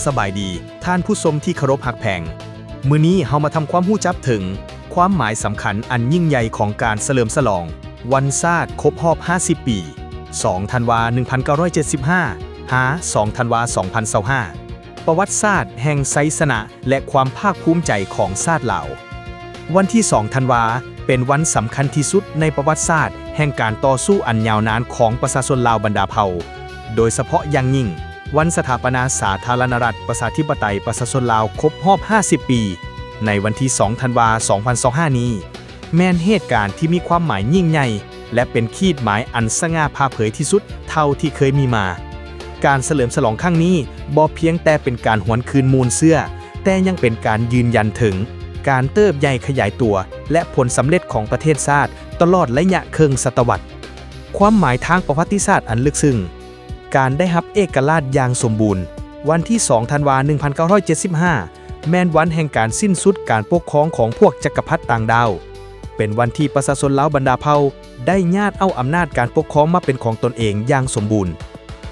ສະບາຍດີ ທ່ານຜູ້ຊົມທີ່ເຄົາລົບຮັກແພງ. ມື້ນີ້ເຮົາມາທຳຄວາມຮູ້ຈັກເຖິງຄວາມໝາຍສຳຄັນອັນຍິ່ງໃຫຍ່ຂອງການສະເຫຼີມສະຫຼອງວັນຊາດຄົບຮອບຫ້າສິບປີ ສອງທັນວາ ໜຶ່ງພັນເກົ້າຮ້ອຍເຈັດສິບຫ້າ ຫາ ສອງທັນວາ ສອງພັນຊາວຫ້າ ປະຫວັດສາດແຫ່ງໄຊຊະນະ ແລະ ຄວາມພາກພູມໃຈຂອງຊາດລາວ. ວັນທີສອງທັນວາ ເປັນວັນສຳຄັນທີ່ສຸດໃນປະຫວັດສາດແຫ່ງການຕໍ່ສູ້ອັນຍາວນານຂອງປະຊາຊົນລາວບັນດາເຜົ່າ, ໂດຍສະເພາະຢ່າງຍິ່ງ ວັນສະຖາປະນາສາທາລະນະລັດ ປະຊາທິປະໄຕ ປະຊາຊົນລາວ ຄົບຮອບຫ້າສິບປີ ໃນວັນທີສອງທັນວາ ສອງພັນຊາວຫ້ານີ້ ແມ່ນເຫດການທີ່ມີຄວາມໝາຍຍິ່ງໃຫຍ່ ແລະ ເປັນຂີດໝາຍອັນສະຫງ່າຜ່າເຜີຍທີ່ສຸດເທົ່າທີ່ເຄີຍມີມາ. ການສະເຫຼີມສະຫຼອງຄັ້ງນີ້ບໍ່ພຽງແຕ່ເປັນການຫວນຄືນມູນເຊື້ອ, ແຕ່ຍັງເປັນການຢືນຢັນເຖິງການເຕີບໃຫຍ່ຂະຫຍາຍຕົວ ແລະ ຜົນສຳເລັດຂອງປະເທດຊາດຕະຫຼອດໄລຍະເຄິ່ງສະຕະວັດ. ຄວາມໝາຍທາງປະຫວັດຕິສາດອັນເລິກເຊິ່ງ. ການໄດ້ຮັບເອກະລາດຢ່າງສົມບູນ. ວັນທີສອງທັນວາ ໜຶ່ງພັນເກົ້າຮ້ອຍເຈັດສິບຫ້າ ແມ່ນວັນແຫ່ງການສິ້ນສຸດການປົກຄອງຂອງພວກຈັກກະພັດຕ່າງດ້າວ. ເປັນວັນທີ່ປະຊາຊົນລາວບັນດາເຜົ່າໄດ້ຍາດເອົາອຳນາດການປົກຄອງມາເປັນຂອງຕົນເອງຢ່າງສົມບູນ.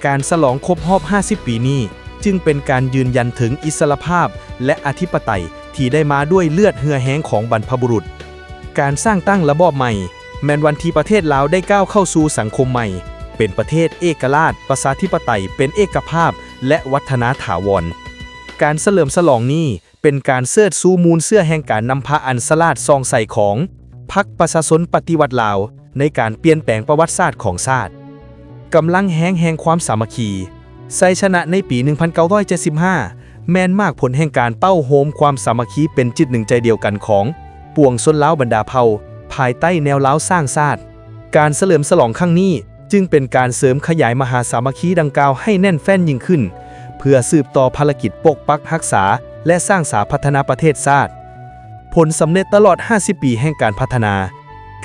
ການສະຫຼອງຄົບຮອບຫ້າສິບປີນີ້ ຈຶ່ງເປັນການຢືນຢັນເຖິງອິດສະຫຼະພາບ ແລະ ອະທິປະໄຕທີ່ໄດ້ມາດ້ວຍເລືອດເຫື່ອແຮງຂອງບັນພະບຸລຸດ. ການສ້າງຕັ້ງລະບອບໃໝ່ ແມ່ນວັນທີ່ປະເທດລາວໄດ້ກ້າວເຂົ້າສູ່ສັງຄົມໃໝ່, ເປັນປະເທດເອກະລາດ, ປະຊາທິປະໄຕ, ເປັນເອກະພາບ ແລະ ວັດທະນາຖາວອນ. ການສະເຫຼີມສະຫຼອງນີ້ ເປັນການເຊີດຊູມູນເຊື້ອແຫ່ງການນຳພາອັນສະຫຼາດສ່ອງໃສຂອງພັກປະຊາຊົນປະຕິວັດລາວ ໃນການປ່ຽນແປງປະຫວັດສາດຂອງຊາດ. ກຳລັງແຮງແຫ່ງຄວາມສາມັກຄີ. ໄຊຊະນະໃນປີໜຶ່ງພັນເກົ້າຮ້ອຍເຈັດສິບຫ້າ ແມ່ນໝາກຜົນແຫ່ງການເປົ່າໂຮມຄວາມສາມັກຄີເປັນຈິດໜຶ່ງໃຈດຽວກັນຂອງປວງຊົນລາວບັນດາເຜົ່າ ພາຍໃຕ້ແນວລາວສ້າງຊາດ. ການສະເຫຼີມສະຫຼອງຄັ້ງນີ້ ຈຶ່ງເປັນການເສີມຂະຫຍາຍມະຫາສາມັກຄີດັ່ງກ່າວໃຫ້ແໜ້ນແຟ້ນຍິ່ງຂຶ້ນ ເພື່ອສືບຕໍ່ພາລະກິດປົກປັກຮັກສາ ແລະ ສ້າງສາພັດທະນາປະເທດຊາດ. ຜົນສຳເລັດຕະຫຼອດຫ້າສິບປີແຫ່ງການພັດທະນາ.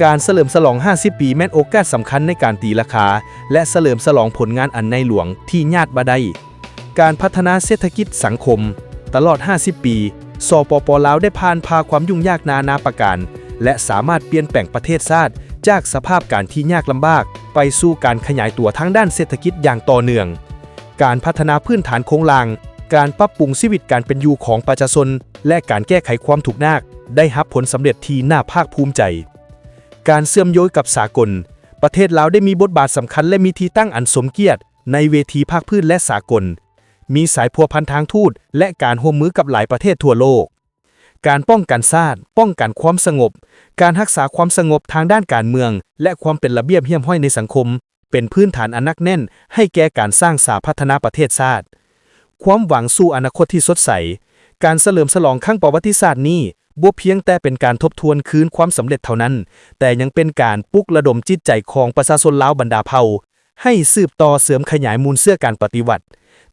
ການສະເຫຼີມສະຫຼອງຫ້າສິບປີແມ່ນໂອກາດສຳຄັນໃນການຕີລາຄາ ແລະ ສະເຫຼີມສະຫຼອງຜົນງານອັນໃຫຍ່ຫຼວງທີ່ຍາດບໍ່ໄດ້. ການພັດທະນາເສດຖະກິດສັງຄົມ. ຕະຫຼອດຫ້າສິບປີ, ສປປ ລາວ ໄດ້ຜ່ານຜ່າຄວາມຫຍຸ້ງຍາກນານາປະການ ແລະ ສາມາດປ່ຽນແປງປະເທດຊາດຈາກສະພາບການທີ່ຍາກລຳບາກ ໄປສູ່ການຂະຫຍາຍຕົວທາງດ້ານເສດຖະກິດຢ່າງຕໍ່ເນື່ອງ. ການພັດທະນາພື້ນຖານໂຄງລ່າງ, ການປັບປຸງຊີວິດການເປັນຢູ່ຂອງປະຊາຊົນ ແລະ ການແກ້ໄຂຄວາມທຸກຍາກ ໄດ້ຮັບຜົນສຳເລັດທີ່ໜ້າພາກພູມໃຈ. ການເຊື່ອມໂຍງກັບສາກົນ. ປະເທດລາວໄດ້ມີບົດບາດສຳຄັນ ແລະ ມີທີ່ຕັ້ງອັນສົມກຽດໃນເວທີພາກພື້ນ ແລະ ສາກົນ, ມີສາຍພົວພັນທາງທູດ ແລະ ການຮ່ວມມືກັບຫຼາຍປະເທດທົ່ວໂລກ. ການປ້ອງກັນຊາດ, ປ້ອງກັນຄວາມສະຫງົບ, ການຮັກສາຄວາມສະຫງົບທາງດ້ານການເມືອງ ແລະ ຄວາມເປັນລະບຽບຮຽບຮ້ອຍໃນສັງຄົມ ເປັນພື້ນຖານອັນໜັກແໜ້ນໃຫ້ແກ່ການສ້າງສາພັດທະນາປະເທດຊາດ. ຄວາມຫວັງສູ່ອະນາຄົດທີ່ສົດໃສ. ການສະເຫຼີມສະຫຼອງຄັ້ງປະຫວັດຕິສາດນີ້ ບໍ່ພຽງແຕ່ເປັນການທົບທວນຄືນຄວາມສຳເລັດເທົ່ານັ້ນ, ແຕ່ຍັງເປັນການປຸກລະດົມຈິດໃຈຂອງປະຊາຊົນລາວບັນດາເຜົ່າ ໃຫ້ສືບຕໍ່ເສີມຂະຫຍາຍມູນເຊື້ອການປະຕິວັດ,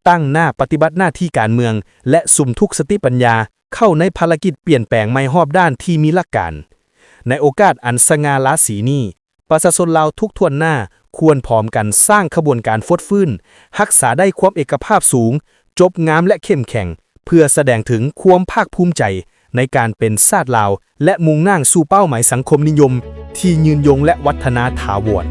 ຕັ້ງໜ້າປະຕິບັດໜ້າທີ່ການເມືອງ ແລະ ສຸມທຸກສະຕິປັນຍາເຂົ້າໃນພາລະກິດປ່ຽນແປງໃໝ່ຮອບດ້ານທີ່ມີຫຼັກການ. ໃນໂອກາດອັນສະຫງ່າລາສີນີ້, ປະຊາຊົນລາວທຸກຖ້ວນໜ້າຄວນພ້ອມກັນສ້າງຂະບວນການຟົດຟື້ນ, ຮັກສາໄດ້ຄວາມເອກະພາບສູງ, ຈົບງາມ ແລະ ເຂັ້ມແຂງ ເພື່ອສະແດງເຖິງຄວາມພາກພູມໃຈໃນການເປັນຊາດລາວ ແລະ ມຸ່ງໜ້າສູ່ເປົ້າໝາຍສັງຄົມນິຍົມທີ່ຍືນຍົງ ແລະ ວັດທະນາຖາວອນ.